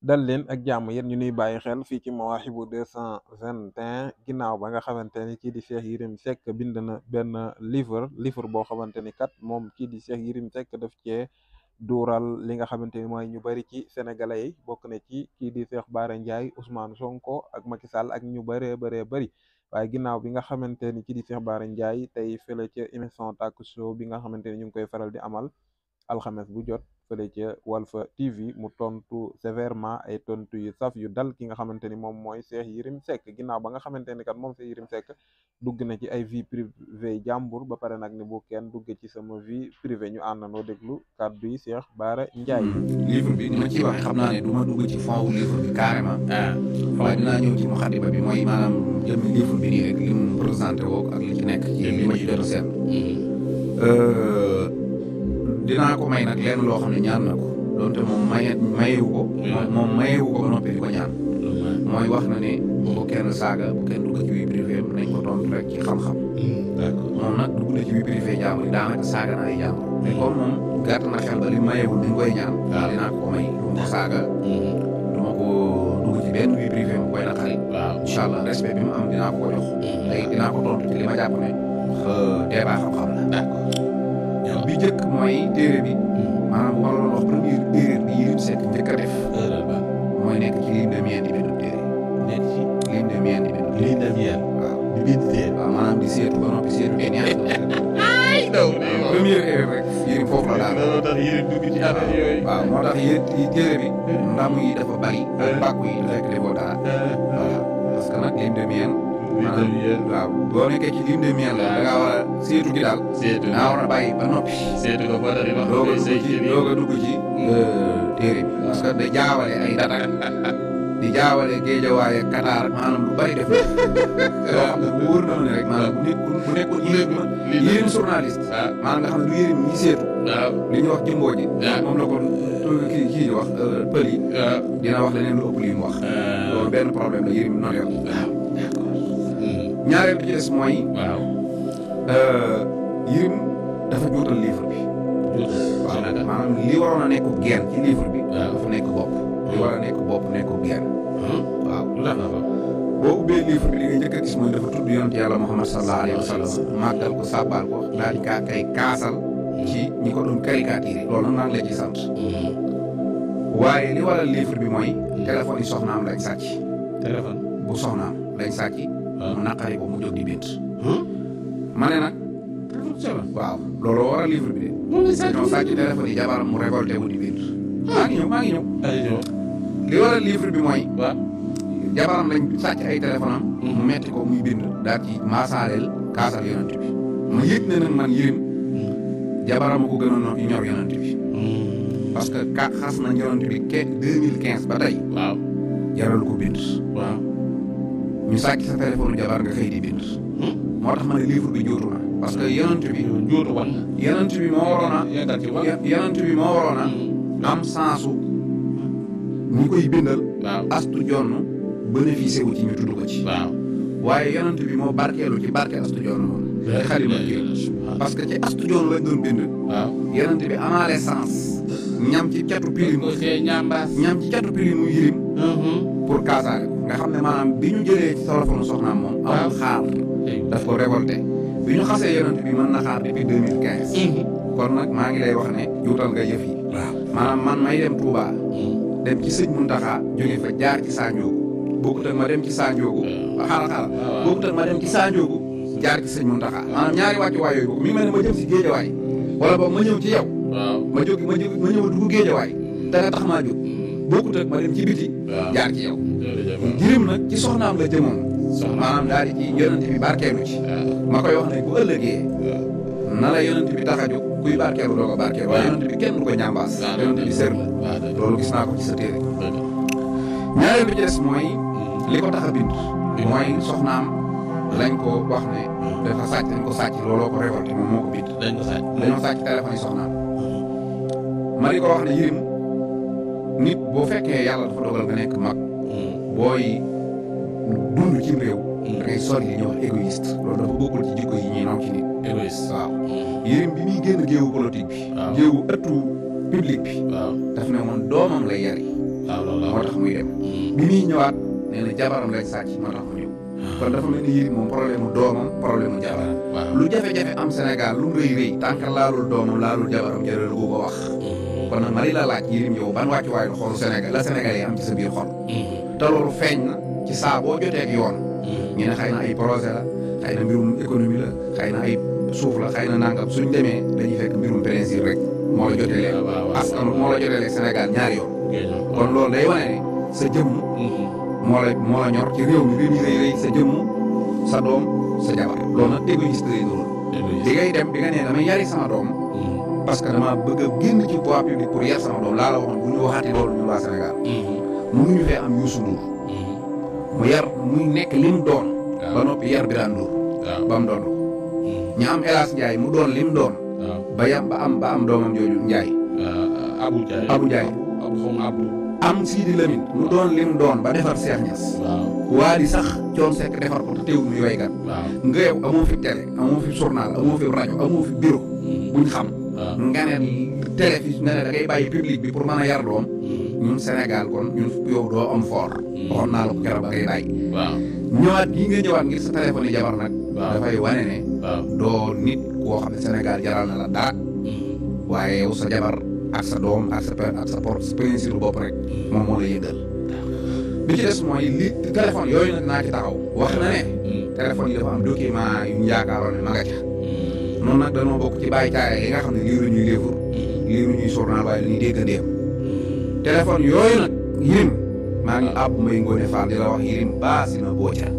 dal leen ak jàmm yéen ñu nuy bàyyi xel fii ci Mawahibou 221 ginnaaw ba nga xamante ni kii di Cheikh Yérim Seck bind na benn livre boo xamante ni kat moom kii di Cheikh Yérim Seck daf cee duural li nga xamante ni mooy ñu bari ci sénégalais yi bokk na ci kii di Cheikh Bara Ndiaye Ousmane Sonko ak Macky Sall ak ñu bëree bari waaye ginnaaw bi nga xamante ni kii di Cheikh Bara Ndiaye tey fële ca émission Taku Show bi nga xamante ni ñu ngi koy faral di amal alxames bu jot fële ca Walfa TV mu tontu sévèrement ay tontu yu saf yu dal ki nga xamante ni moom mooy Cheikh Yérim Seck ginnaaw ba nga xamante ni kat moom Cheikh Yérim Seck dugg na ci ay vie privée jàmbur ba pare nag ni bu kenn dugg ci sama vie privée ñu àndandoo déglu kàddu yi Cheikh Bara Ndiaye. livre bi ni ma ciy waxee xam naa ne du ma dugg ci fond wu livre bi carrément. waaye dinaa ñëw ci muxaddima bi mooy maanaam jëmmi livre bi nii rek li mu présenté woo ak li ci nekk ci li ma ci jot a seet. dinaa ko may nag lenn loo xam ne ñaan na ko donte moom mayewu ko. moom mayewu ko ba noppi di ko ñaan. mooy wax na ne bu ko kenn saaga bu kenn dugg ci vie privée nañ ko tontu rek ci xam-xam. d'accord moom nag dugg na ci vie privée jàmbur yi daanaka saaga na ay jàmbur. mais comme moom gàtt na xel ba li mayewul dañ koy ñaan. waaw dinaa ko may du ma ko saaga. du ma ko dugg ci benn vie privée mu koy naqari. waaw incha allah respect bi mu am dinaa ko ko jox. tey dinaa ko tontu ci li ma jàpp ne. débat xam-xam la. d'accord bi njëkk mooy téere bi. maanaam bu ma la doon wax première téere bi Yérim Seck njëkk a def. mooy nekk ci ligne de mienne di bindu téere. nekk ci ligne de mienne di bindu téere. ligne de mienne. waaw di bindu téere. waaw maanaam di seetu ba noppi seetu bi ñaar. ay daw première erreur rek Yérim foofu la daal. looloo tax Yérim dugg ci affaire yooyu. waaw moo tax téere bi. ndam yi dafa bari. ak bàkku yi fekk defoo dara. voilà parce que nag ligne de mienne. maanaam waaw boo nekkee ci ligne de mienne la da ngaa war a seetu gi daal. seetu daa war a bàyyi ba noppi. seetu ko ba tari wax doog a dugg ci téere bi. parce que da jaawale ay data di jaawale géejawaay ak Qatar maanaam lu bari def yoo xam ne wóor na ma ne rek maanaam bu nekkul Yérim journaliste. maanaam nga xam ne du Yérim ñi seetu. waaw li ñuy wax jëmboo ji. moom la ko kii di wax pël yi. dina wax leneen lu ëpp li mu wax. loolu benn problème la Yérim noonu yor. ñaareel bi ci des mooy. waaw. Yérim dafa juutal livre bi. waaw maanaam li waroon a nekk genn ci livre bi. dafa nekk bopp. li war a nekk bopp nekk genn. waaw boo ubbee livre bi li nga njëkk a gis mooy dafa tudd yonent yàlla Muhammad sallallahu alayhi wa sallam màggal ko sàbbaal ko daal di kaa kay kaasal. ci ñi ko doon caricature. loolu nag maa ngi lay ci sant. waaye li waral livre bi mooy. téléphone yi soxnaam lañ sàcc. téléphone bu soxnaam lañ sàcc. mu naqari ko mu jóg di bind. ma ne nag. waaw loolu waral livre bi de. ñoo sàcc téléphone yi jabaram mu révolté mu di bind. maa ngi ñëw. li waral livre bi mooy. waaw jabaram lañ sàcc ay téléphone am. mu metti ko muy bind daal ci maasaaleel kaasal yonent bi. ma yëg ne nag man Yérim. jabaram ko gënoon a ñor yonent bi. parce que xas na yonent bi 2015 ba tey. waaw jaralu ko bind. waaw. ñu sàcc sa téléphone jabar nga xëy di bind. moo tax ma ne livre bi jóotu na parce que yonent bi. jóotu wan yonent bi moo waroon a. yonent bi moo waroon a. am sensu ñu koy bindal. waaw astu jonn bénéficié wu ci ñu tudd ko ci. waaw waaye yonent bi moo barkeelu ci barke astu jonn moom. te xalima kii parce que ci astu jonn lañ doon bind. waaw yonent bi amaale sens. ñam ci catu pilim. ñam ci catu pilim mu Yérim. pour kaasaale ko nga xam ne maanaam bi ñu jëlee ci téléphone soxnaam moom. amul xaar daf ko révolté. bi ñu xasee yonent bi mën na xaar depuis 2015. kon nag maa ngi lay wax ne juutal nga yëf yi. waaw maanaam man may dem Touba. dem ci sëñ Muntaxa jóge fa jaar ci Sanjoogu. bokkut ak ma dem ci Sanjoogu. xaaral bokkut ak ma dem ci Sanjoogu. jaar ci sëñ Muntaxa. maanaam ñaari wàccuwaay yooyu mi ngi mel ne ma jëm si géejawaay. wala boog ma ñëw ci yow. waaw ma ñëw dugg géejawaay. da nga tax maa jóg. bokkut ak ma dem ci biti. jaar ci yow. Yérim nag ci soxnaam la jëmoon. maanaam daal di ci yonent bi barkeelu ci. ma koy wax ne bu ëllëgee. na la yonent bi tax a jóg kuy barkeelu doo ko barkeelu. waaye yonent bi kenn du ko ñambaas. yonent bi sër la. loolu gis naa ko ci sa téere. ñaareel bi ci des mooy li ko tax a bind. mooy soxnaam lañ ko wax ne. dafa sàcc dañ ko sàcc looloo ko révolté moom moo ko bind. dañoo sàcc téléphone yi soxnaam. ma di ko wax ne Yérim nit boo fekkee yàlla dafa dogal nga nekk mag. booy dund ci réew. da ngay sori li ñuy wax égoïste. loolu dafa bokkul ci jikko yi ñuy naw ci nit. égoïste waaw. Yérim bi muy génn géewu politique bi. géewu ëttu public bi. daf ne moom doomam lay yari. moo tax muy dem bi muy ñëwaat nee na jabaram lañ sàcc moo tax mu ñëw kon dafa mel ni Yérim moom problème mu doomam problème mu jabaram lu jafe-jafe am Sénégal lu mu rëy tant que laalul doomam laalul jabaram jërël bu ko wax kon nag ma la laaj Yérim yow ban wàccuwaay la xool Sénégal la Sénégal yi am ci sa biir xol te loolu feeñ na ci saa boo jotee ak yoon ñu ne xëy na ay projet la xëy na mbirum économie la xëy na ay suuf la xëy na nangam suñ demee dañuy fekk mbirum principe rek moo la jotee leen askan moo la jotee leen Sénégal ñaari yoon kon loolu day wane ne sa jëmm moo la ñor ci réew mi rëy sa jëmm sa doom sa jabar loolu nag égoïste lay nuru di ngay dem bi nga nee damay yari sama doom parce que dama bëgg a génn ci voie publique pour yar sama doom laa la waxoon bu ñu waxaati loolu ñun waa Sénégal mënuñu fee am Youssou Ndour mu yar muy nekk li mu doon ba noppi yar Birane Ndour ba mu doon ko ñu am El Hadj Ndiaye mu doon li mu doon ba am doomam jooju Ndiaye Abou Ndiaye am Sidi Lamine mu doon li mu doon ba defar Cheikh Niass Wally sax Thione Seck defar ko te teewul muy waykat nga yow amoo fi télé amoo fi journal amoo fi rajo amoo fi bureau buñ xam nga ne télé fi nga ne da ngay bàyyi public bi pour mën a yar doom ñun Sénégal kon ñun yow doo am fort waxoon naa la ko keroog ba ngay bàyyi ñëwaat gii nga ñëwaat ngir sa téléphone yi jabar nag dafay wane ne doo nit koo xam ne Sénégal jaral na la dara waaye yow sa jabar ak sa doom ak sa principe bopp rek moom moo la yëngal bi ci des mooy li téléphone yooyu nag naa ci taxaw wax na ne téléphone yi dafa am document yu ñu yaakaaroon ne ma nga ca noonu nag dañoo bokk ci bàyyi caaya yi nga xam ne liiru ñuy livre liiru ñuy journal waaye dañuy déggandeem téléphone yooyu nag Yérim maa ngi àbb may Ngoné Fall di la wax Yérim baasi na boo ca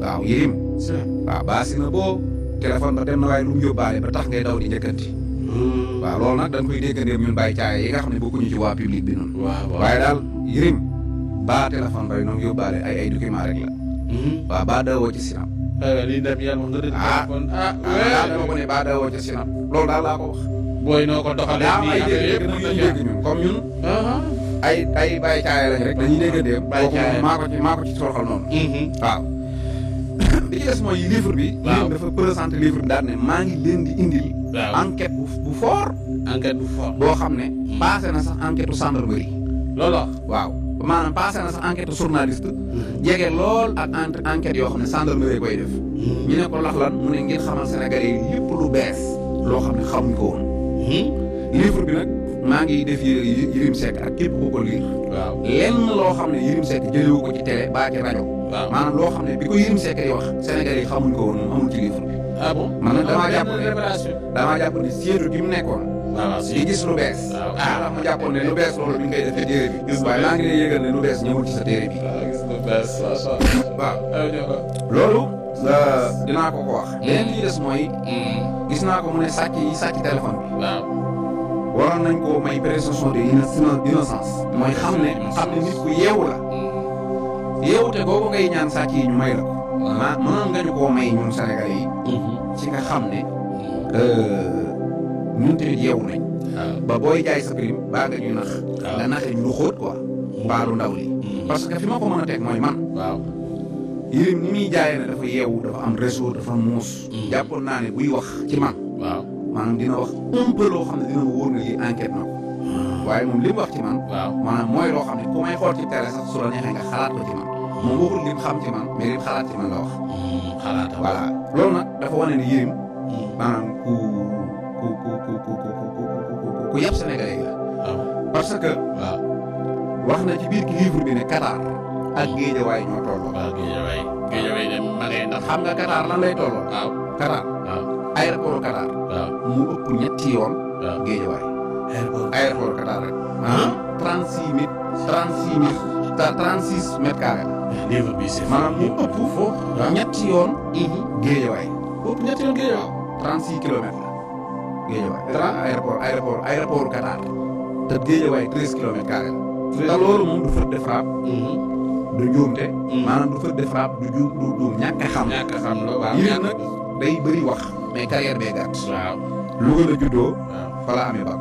waaw Yérim waaw baasi na boo téléphone ba dem na waaye lu mu yóbbaale ba tax ngay daw di njëkkanti waaw loolu nag dañ koy déggandeem ñun bàyyi caaya yi nga xam ne bokkuñu ci waa public bi noonu waaye daal Yérim baa téléphone bay noonu yóbbaale ay document rek la waaw baa daawoo ci sinap lii dem yàlla wax nga dëgg téléphone dama ko ne baa daawoo ci sinap loolu daal laa ko wax booy noo ko doxalee daa am ay dégg ñun comme ñun ay bàyyi caaya lañ rek dañuy déggandeem maa ko ci soroxal noonu waaw li ci des mooy livre bi dafa présenté livre bi daal ne maa ngi leen di indil enquête bu fort boo xam ne passé na sax enquête u gendarmerie loolu waaw maanaam passé na sax enquête journaliste jege lool ak enquête yoo xam ne gendarmerie koy def ñu ne ko lax lan mu ne ngeen xamal Sénégalais yi lépp lu bees loo xam ne xamuñ ko woon livre bi nag maa ngi def Yérim Seck ak képp ku ko lire lenn loo xam ne Yérim Seck jëlewu ko ci télé baa ci rajo maanaam loo xam ne bi ko Yérim Seck di wax Sénégalais yi xamuñ ko woon moom amul ci livre bi man nag damaa jàpp ne siège gi mu nekkoon di gis lu bees tax mu jàppoon ne lu bees loolu bi nga koy def ci téere bi waaye maa ngi lay yëgal ne lu bees ñëwul ci sa téere bi waaw loolu dinaa ko wax leneen li des mooy gis naa ko mu ne sàcc yi sàcc téléphone bi waroon nañ koo may présomption d'innocence mooy xam ne nit ku yeewu la yeewute googu ngay ñaan sàcc yi ñu may la ko mënoon nga ñu koo may ñun Sénégalais yi ci nga xam ne ñun tamit yeewu nañ ba booy jaay sa prime baa nga ñuy nax nga naxee ñu lu xóot quoi baalu ndaw li parce que fi ma ko mën a teg mooy man Yérim ni muy jaayee ne dafa yeewu dafa am réseau dafa muus jàppoon naa ne buy wax ci man maanaam dina wax un peu loo xam ne dina wóor na lii enquête na ko waaye moom li mu wax ci man maanaam mooy loo xam ne ku may xool ci télé sax su la neexee nga xalaat ko ci man moom waxul lim xam ci man mais lim xalaat ci man la wax voilà loolu nag dafa wane ne Yérim maanaam ku yàpp Sénégalais yi la parce que wax na ci biir livre bi ne Qatar ak Guédiawaye ñoo tolloo Guédiawaye dem ma ngay ndax xam nga Qatar lan lay tolloo Qatar aéroport Qatar mu ëpp ñetti yoon Guédiawaye aéroport Qatar rek 36 mètres carrés livre bi c'est maanaam mu ëpp foofu ñetti yoon Guédiawaye ëpp ñetti yoon Guédiawaye 36 kilomètres la Guédiawaye aéroport Qatar te Guédiawaye 13 kilomètres carrés te loolu moom du faute de frappe du njuumte maanaam du faute de frappe du ñàkk a xam la waaw Yérim nag day bëri wax mais carrière bee gàtt waaw Louga la juddoo fa la amee bac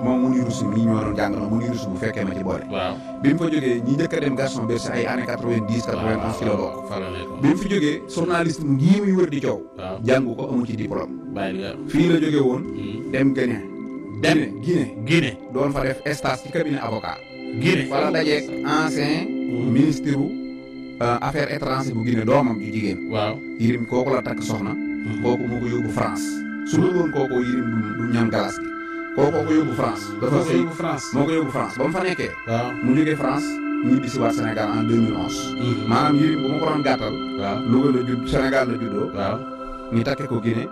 moom mu niru si nii ñoo doon jàng mu niru si bu fekkee ma ci boole bi mu fa jógee ñi njëkk a dem Gaston Berger ay années 90 91 ci la bokk bi mu fi jógee journaliste ngii muy wër di coow jàngu ko amu ci diplôme fii la jógee woon dem Guinée doon fa def stage ci cabinet avocat Guinée wala dajeeg ancien ministre affaires étrangères bu Guinée doomam ju jigéen. waaw Yirim kooku la takk soxna. kooku moo ko yóbbu France. su dul woon kooku Yirim du ñam galas gi. kooku ko yóbbu France. dafa xëy moo ko yóbbu France ba mu fa nekkee. waaw mu jógee France ñibbi si waat Sénégal en 2011. maanaam Yirim bu ma ko doon gàttal. waaw Louga la judd Sénégal la juddoo. waaw ñu takke ko Guinée.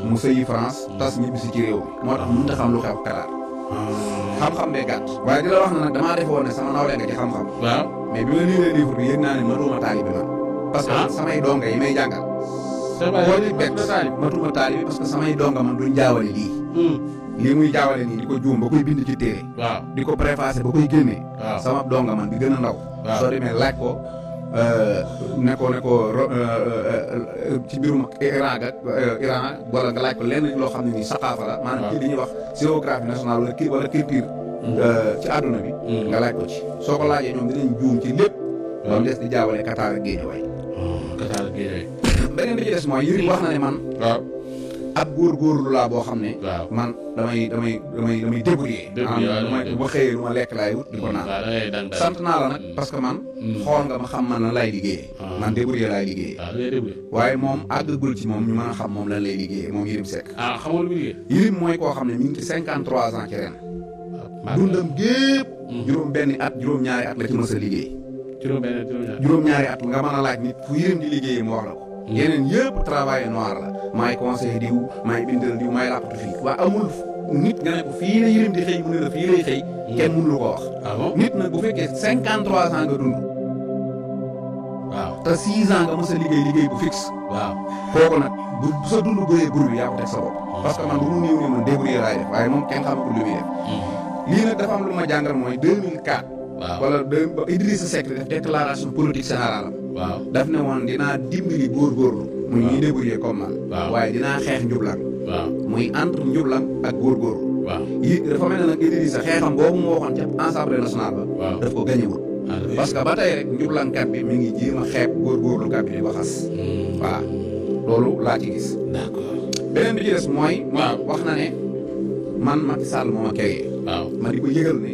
mu sëyi France tas ñibbi si ci réew mi. moo tax mënut a xam lu xew Qatar. xam-xam bee gàtt. waaye di la wax ne nag damaa defoon ne sama nawle nga ci xam-xam. waaw mais bi ma liiree livre bi yëg naa ne matuma taalibe man. parce que man samay donga yi may jàngal. boo ci bett matuma taalibe parce que samay donga man duñ jaawale lii. lii muy jaawale nii di ko juum ba koy bind ci téere. waaw di ko préfacé ba koy génnee. waaw sama donga man bi gën a ndaw. waaw soo demee laaj ko ne ko ci mbirum Iran ak Iran wala nga laaj ko lenn loo xam ne nii saqaafa la. maanaam ci li ñuy wax géographie nationale wala culture. ci àdduna bi. nga laaj ko ci soo ko laajee ñoom dinañ juum ci lépp. ba mu des di jaawale Qatar ak Guédiawaye. Qatar ak Guédiawaye. beneen bi ci des mooy Yirim wax na ne man. waaw ab góorgóorlu laa boo xam ne. waaw man damay débrouiller. bu ma xëyee lu ma lekk laay wut di ko naan. sant naa la nag parce que man. xool nga ma xam man lan lay liggéeyee. man débrouiller laay liggéeyee. waaw day débrouiller. waaye moom àggagul ci moom ñu mën a xam moom lan lay liggéeyee moom Yirim Seck. xamoo lu muy liggéey. Yirim mooy koo xam ne mi ngi ci 53 ans ci ren. dundam gépp juróom benni at juróom-ñaari at la ci mës a liggéey. juróom-ñaari at nga mën a laaj nit fu Yirim di liggéeyee mu wax la ko. yeneen yëpp travail noir la. maay conseil diw maay bindal diw maay làppatu fii. waa amul nit nga ne ko fii la Yirim di xëy mu ne la fii lay xëy. kenn mënu lu ko wax. nit nag bu fekkee 53 ans nga dund. waaw te 6 ans nga mës a liggéey bu fixe. waaw kooku nag bu sa dund bëree bur bi yaa ko teg sa bopp. parce que man bu mu néew ne man débrouiller laay def waaye moom kenn xamagul lu muy def. lii nag dafa am lu ma jàngal mooy 2004. waaw wala ba Idrissa Seck def déclaration politique générale am. waaw daf ne woon dinaa dimbali góorgóorlu. muy ñuy débrouiller comme man. waaw waaye dinaa xeex njublang. waaw muy entre njublang ak góorgóorlu. waaw yi dafa mel ne nag Idrissa xeexam boobu mu waxoon ca assemblée nationale ba. waaw daf ko gañewul. parce que ba tey rek njublangkat bi mi ngi jéem a xeeb góorgóorlukat bi di ko xas. voilà loolu laa ci gis. d'accord beneen bi ci des mooy. waaw wax na ne man Macky Sall moo ma créé. waaw ma di ko yëgal ne.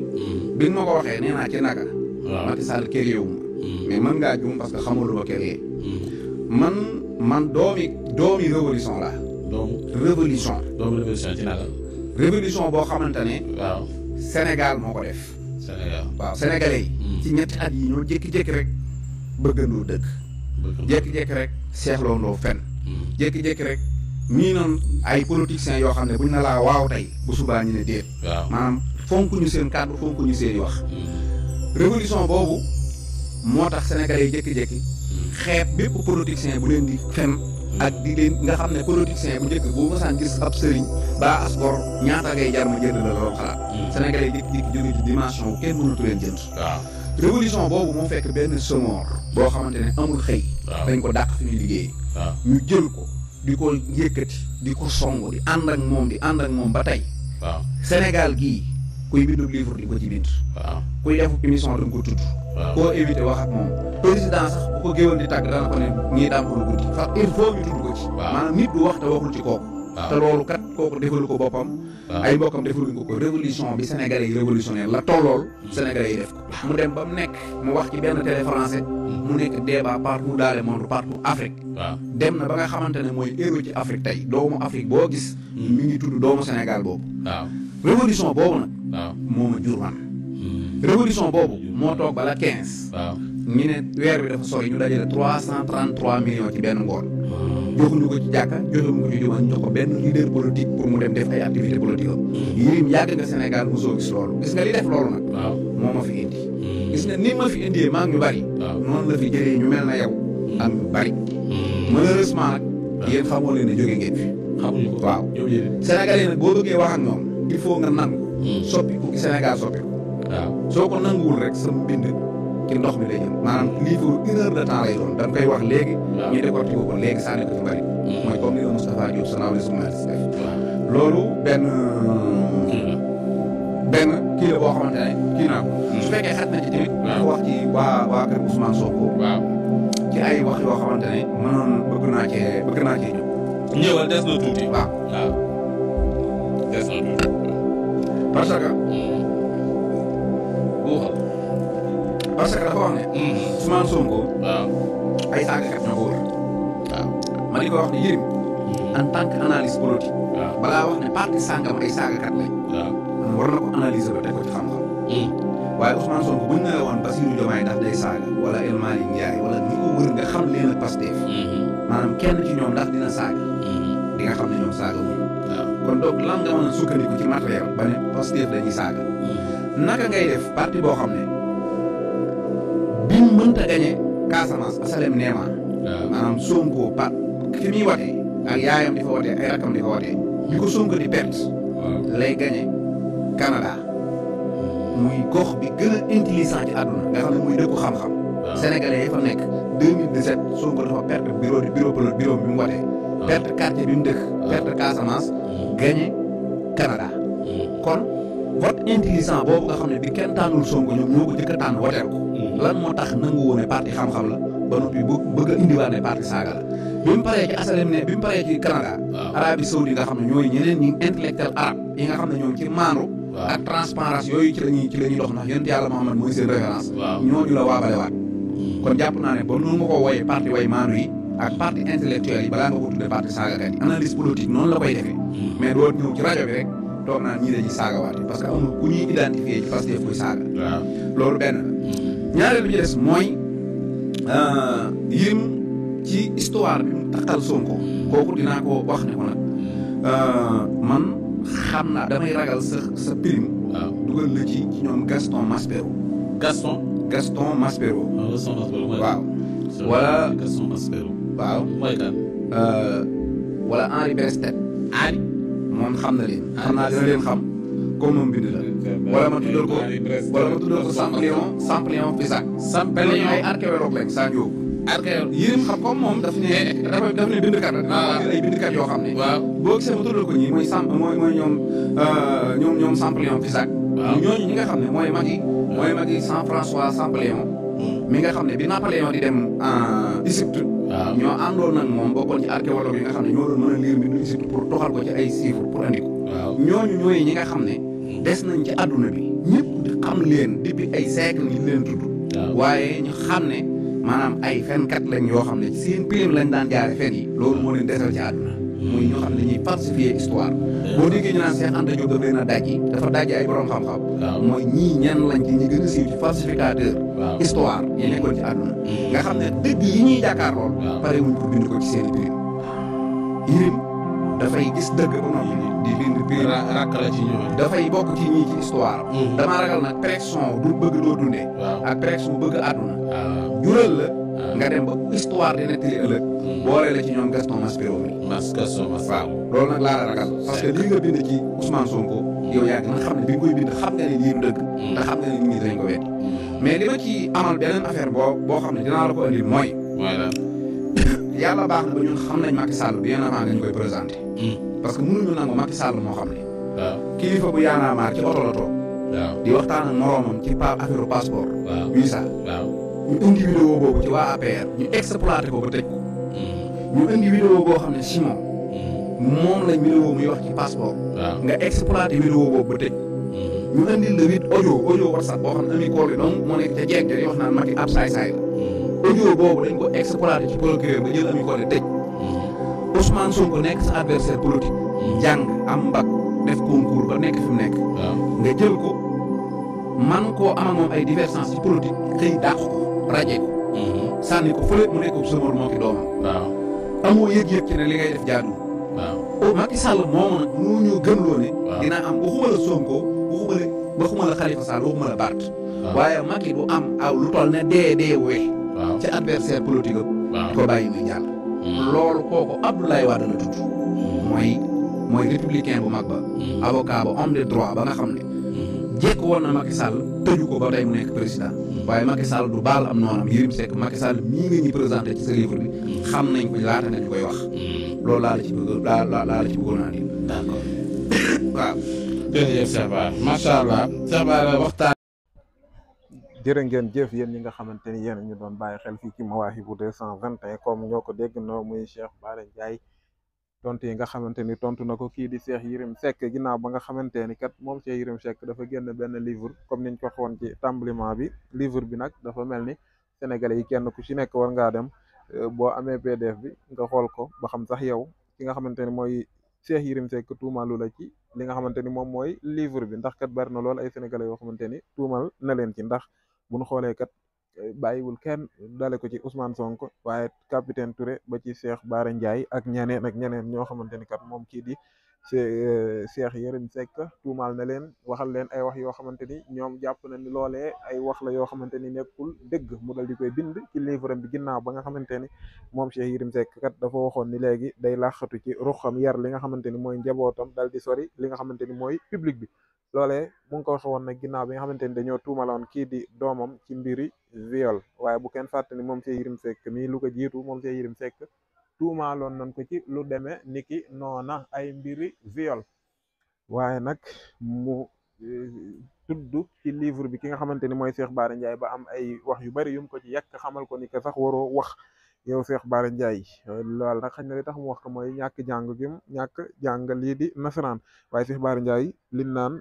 bi nga ma ko waxee nee naa ci naka. waaw Macky Sall créé wu ma. mais mën ngaa juum parce que xamul lu ma créé. man doomi révolution la. révolution ci naka. révolution boo xamante ne. waaw Sénégal moo ko def. Sénégal waaw sénégalais yi. ci ñetti at yi ñoo jékki-jékki rek bëggandoo dëkk. jékki-jékki rek seexloondoo fen. jékki-jékki rek ñii noonu ay politiciens yoo xam ne buñ na laa waaw tey bu subaa ñu ne déet. waaw maanaam fonkuñu seen kàddu fonkuñu seen i wax. révolution boobu moo tax sénégalais yi jékki-jékki xeeb bépp politicien bu leen di fen ak di leen nga xam ne politicien bu njëkk boo mësaan gis ab sëriñ ba as gor ñaata ngay jar ma jënd la loolu xalaat. sénégalais yi jékki-jékki jóge ci dimension bu kenn mënatu leen jënd. waaw révolution boobu moo fekk benn Senghor boo xamante ne amul xëy. waaw dañ ko dàq fi muy liggéey. waaw ñu jël ko di ko yëkkati di ko song di ànd ak moom ba tey. waaw Sénégal gii kuy bindu livre di ko ci bind. waaw kuy def émission da nga ko tudd. waaw koo éviter wax ak moom. président sax bu ko géwoon di tàgg dana ko ne ñii daam ko lu guddi. fa il faut ñu tudd ko ci. waaw maanaam nit du wax te waxul ci kooku. waaw te loolu kat kooku defalu ko boppam. waaw ay mbokkam defaluñ ko révolution bi sénégalais yi révolutionnaire la tollool. sénégalais yi def ko. mu dem ba mu nekk mu wax ci benn télé français. mu nekk débat partout dans le monde partout Afrique. waaw dem na ba nga xamante ne mooy héros ci Afrique tey doomu Afrique boo gis. mi ngi tudd doomu Sénégal boobu. waaw révolution boobu nag. waaw moo ma jur man. révolution boobu moo toog bala 15. waaw ñu ne weer bi dafa sori ñu dajale 333 millions ci benn ngoon. joxuñu ko ci jàkka joxuñu ko ci jumaa ñu jox ko benn leader politique pour mu dem def ay activité politique am. Yirim yàgg nga Sénégal mosoo gis loolu gis nga li def loolu nag. waaw moo ma fi indi. gis nga ni ma fi indee maa ngi ñu bari. waaw noonu la fi jëlee ñu mel na yow. ak ñu bari. malheureusement nag. yéen xamoo leen ne jóge ngeen fi. xamuñu ko waaw ñoom yéen Sénégalais nag boo bëggee wax ak ñoom il faut nga nangu. soppiku gi Sénégal soppiku. waaw soo ko nanguwul rek sa mbind ci ndox mi lay jëm maanaam livre 1 heure de temps lay doon da nga koy wax léegi. waaw ñu décortiquer ko léegi sànni ko ci bari. mooy comme ni la Moustapha Diop sa naaw journaliste def. waaw loolu benn kii la kii la boo xamante ne kii naa ko. su fekkee xat na ci tamit. waaw wax ci waa kër Ousmane Sonko. waaw ci ay wax yoo xamante ne mënoon bëgg naa cee ñëw. ñëwal des na tuuti. waaw waaw des na tuuti. parce que buuxal parce que dafa wax ne Ousmane Sonko waaw ay saagakat ñoo ko wër waaw ma di ko wax ne Yérim en tant que analyse politique waaw balaa wax ne parti sàngam ay saagakat lañ waaw war na ko analyser ba teg ko ci xam-xam waaye Ousmane Sonko buñ ne la woon Bassirou Diomaye ndax day saaga wala El Malick Ndiaye wala ñi ko wër nga xam leen ak Pastef maanaam kenn ci ñoom ndax dina saaga di nga xam ne ñoom saaga wuñ kon donc lan nga mën a sukkandiku ci matériel ba ne Pastef dañuy saaga naka ngay def parti boo xam ne bi mu mënta gagné Casamance Asalem Néma maanaam Sonko fi muy watee ak yaayam di fa watee ay rakam di fa watee bi ko Sonko di perte lay gagné Canada muy gox bi gën a intelligent ci àdduna nga xam ne muy dëkku xam-xam sénégalais yi fa nekk 2017 Sonko dafa perte bureau bi mu watee perte quartier bi mu dëkk perte Casamance gagné Canada kon vote intelligent boobu nga xam ne bi kenn tànnul Sonko ñoom ñoo ko jëkk a tànn woteel ko lan moo tax nangu woon ne parti xam-xam la ba noppi bëgg a indiwaat ne parti saaga la bi mu paree ci asalem ne bi mu paree ci Canada Arabie Saoudite nga xam ne ñooy ñeneen ñi intellectuel arabe yi nga xam ne ñoom ci maandu ak transparence yooyu ci la ñuy dox ndax yonent yàlla Muhammad mooy seen référence ñooñu la waabalewaat kon jàpp naa ne ba noonu nga ko wooyee parti way maandu yi ak parti intellectuel yi balaa nga ko tuddee parti saagakat yi analyse politique noonu la koy defee mais doo ñëw ci rajo bi rek toog naa ñii dañuy saagawaate parce que amul ku ñuy identifier ci Pastef kuy saaga loolu benn la ñaareel bi ci des mooy Yérim ci histoire bi mu takkal Sonko kooku dinaa ko wax ne ko nag man xam naa damay ragal sa prime dugal la ci ñoom Gaston Maspero waaw wala Gaston Maspero waaw mooy kan wala Henri Bestet moom xam na leen xam naa dina leen xam comme moom bind la wala ma tuddal ko Champollion Fisac Champollion ay archéologue lañ saa njóobu Yérim xam comme moom daf ne bindkat la ay bindkat yoo xam ne boo gisee ma tuddal ko ñii mooy ñoom Champollion Fisac ñooñu ñi nga xam ne mooy magi Jean-François Champollion mi nga xam ne bi Napoléon di dem Égypte ñoo àndoon nag moom bokkoon ci archéologue yi nga xam ne ñoo doon mën a lire mbindu Égypte pour toxal ko ci ay chiffres pour andi ko ñooñu ñooy ñi nga xam ne des nañ ci àdduna bi ñëpp di xam leen depuis ay siècle ñu leen tudd waaye ñu xam ne maanaam ay fenkat lañ yoo xam ne ci seen pilim lañ daan jaare fen yi loolu moo leen desal ci àdduna muy ñoo xam ne dañuy falsifier histoire boo déggee ñu naan Cheikh Anta Diop daf leen a dajji dafa dajji ay borom xam-xam mooy ñii ñan lañ ci ñi gën a siiw ci falsificateur histoire yi nekkoon ci àdduna nga xam ne dëgg yi ñuy jàkkaar lool pare wuñ ko bind ko ci seen pilim Yérim dafay gis dëgg ba noppi di bind pilim rakk la ci ñooñu dafay bokk ci ñii ci histoire damaa ragal nag pression du bëgg doo dundee ak pression bëgg àdduna jural la nga dem ba histoire di nettali ëllëg boole la ci ñoom Gaston Maspero mi waaw loolu nag laa la ragal parce que lii nga bind ci Ousmane Sonko yow yaa ngi xam ne bi nga koy bind xam nga ne lii du dëgg te xam nga ne nit ñi dinañ ko weddi mais li ma ci amal beneen affaire boo xam ne dinaa la ko andil mooy yàlla baax na ba ñun xam nañ Macky Sall bien avant nga ñu koy présenté parce que mënuñu nangu Macky Sall moo xam ne kilifa bu yaanaa maar ci oto la toog di waxtaan ak moroomam ci affaire passeport visa ñu indi vidéo boobu ci waa APR ñu exploité ko ba tëj ko ñu indi vidéo boo xam ne Simon moom lañ vidéo muy wax ci passeport nga exploité vidéo boobu ba tëj ñu indil la vite audio WhatsApp boo xam ne ami kool yi donc moo nekk ca jeeg di wax naan Macky ab saay-saay la audio boobu dañ ko exploité ci procureur nga jël ami kool yi tëj Ousmane Sonko nekk sa adversaire politique jàng am mbag def concours ba nekk fi mu nekk nga jël ko man koo ama moom ay divergence ci politique xëy dàq ko rajee ko sànni ko fële mu nekk ko sëmor moo ki doomam amoo yëg-yëg ci ne li ngay def jaadu Macky Sall moomu nag moo ñoo gëmloo ne dina am waxuma la Sonko waxuma la Khalifa Sall waxuma la Barth waaye Macky du am aw lu toll ne dee wee ci adversaire politique am ko bàyyi muy jàll loolu kooku Abdoulaye Wade la tudd mooy républicain bu mag ba avocat ba homme de droit ba nga xam ne jekk woon na Macky Sall tëju ko ba tey mu nekk président waaye Macky Sall du baal am noonam Yérim Seck Macky Sall mii nga ñu présenté ci sa livre bi xam nañ ko laata nga ñu koy wax loolu laa la ci bëggoon naa di d'accord waaw jërëjëf Cheikh Bara macha allah Cheikh Bara waxtaan jërë ngeen jëf yéen ñi nga xamante ni yéen ñu doon bàyyi xel fii ci Mawahibou 221 comme ñoo ko dégg noo muy Cheikh Bara Ndiaye tontu yi nga xamante ni tontu na ko kii di Cheikh Yérim Seck ginnaaw ba nga xamante ni kat moom Cheikh Yérim Seck dafa génn benn livre comme niñ ko waxoon ci tàmbaliment bi livre bi nag dafa mel ni sénégalais yi kenn ku ci nekk war ngaa dem boo amee PDF bi nga xool ko ba xam sax yow ki nga xamante ni mooy Cheikh Yérim Seck tuumaalu la ci li nga xamante ni moom mooy livre bi ndax kat bari na lool ay sénégalais yoo xamante ni tuumal na leen ci ndax bu ñu xoolee kat bàyyiwul kenn dale ko ci Ousmane Sonko waaye capitaine Touré ba ci Cheikh Bara Ndiaye ak ñeneen ñoo xamante ni kat moom kii di Cheikh Yérim Seck tuumaal na leen waxal leen ay wax yoo xamante ni ñoom jàpp na ni loolee ay wax la yoo xamante ni nekkul dëgg mu dal di koy bind ci livre bi ginnaaw ba nga xamante ni moom Cheikh Yérim Seck kat dafa waxoon ni léegi day làqatu ci ruxam yar li nga xamante ni mooy njabootam dal di sori li nga xamante ni mooy public bi loolee mu ngi ko waxe woon nag ginnaaw bi nga xamante ni dañoo tuumaloon kii di doomam ci mbiri viol waaye bu kenn fàtte ni moom Cheikh Yérim Seck mii lu ko jiitu moom Cheikh Yérim Seck tuumaaloon nañ ko ci lu demee niki noona ay mbiri viol waaye nag mu tudd ci livre bi ki nga xamante ni mooy Cheikh Bara Ndiaye ba am ay wax yu bari yum ko ci yàq xamal ko ni que sax waroo wax yow Cheikh Bara Ndiaye loolu nag xañ na li tax mu wax ko mooy ñàkk jàng gi ñàkk jàng lii di nasaraan waaye Cheikh Bara Ndiaye liñ naan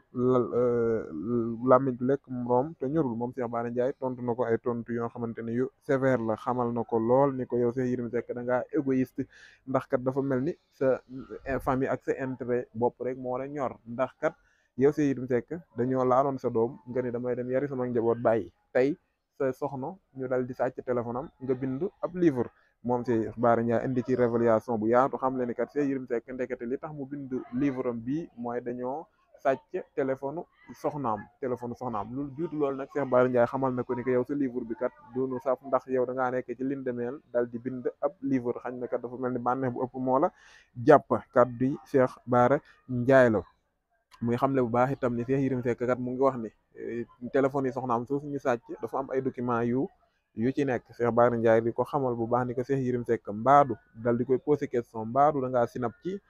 làmmiñ du lekk moroom te ñorul moom Cheikh Bara Ndiaye tontu na ko ay tontu yoo xamante ne yu sévère la xamal na ko lool ni ko yow Cheikh Yérim Seck da ngaa égoïste ndax kat dafa mel ni sa famille ak sa intérêt bopp rek moo la ñor ndax kat yow Cheikh Yérim Seck dañoo laaloon sa doom nga ni damay dem yari sama njaboot bàyyi tey sa soxna ñu dal di sàcc téléphone am nga bind ab livre moom Cheikh Bara Ndiaye indi ci révélation bu yaatu xam le ni kat Cheikh Yérim Seck ndekete li tax mu bind livre am bii mooy dañoo sàcc téléphone soxnaam lu jiitu loolu nag Cheikh Bara Ndiaye xamal na ko ni que yow sa livre bi kat doonu saf ndax yow da ngaa nekk ci lin demeel dal di bind ab livre xañ na kat dafa mel ni bànneex bu ëpp moo la jàpp kàddu yi Cheikh Bara Ndiaye la muy xamle bu baax itam ni Cheikh Yérim Seck kat mu ngi wax ni téléphone yi soxnaam soo suñu sàcc dafa am ay document yu ci nekk Cheikh Bara Ndiaye di ko xamal bu baax ni ko Cheikh Yérim Seck mbaadu dal di koy posé question mbaadu da ngaa sinap ci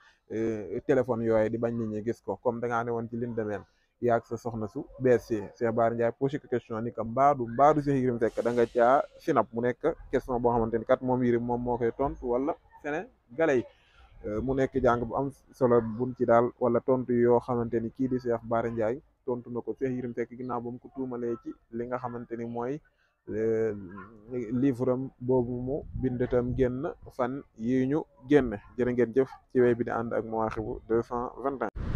téléphone yooyu di bañ nit ñi gis ko comme da ngaa ne woon ci lin demeen yaag sa soxna su bees si Cheikh Bara Ndiaye posé ko question ni ko mbaadu Cheikh Yérim Seck da nga caa sinap mu nekk question boo xamante ni kat moom Yérim moom moo koy tontu wala Sénégalais yi mu nekk jàng bu am solo buñ ci daal wala tontu yoo xamante ni kii di Cheikh Bara Ndiaye tontu na ko Cheikh Yérim Seck ginnaaw ba mu ko tuumalee ci li nga xamante ni mooy livre am boobu mu bind tam génn fan yi ñu génn jërë ngeen jëf ci wéy bi di ànd ak Mawahibou 221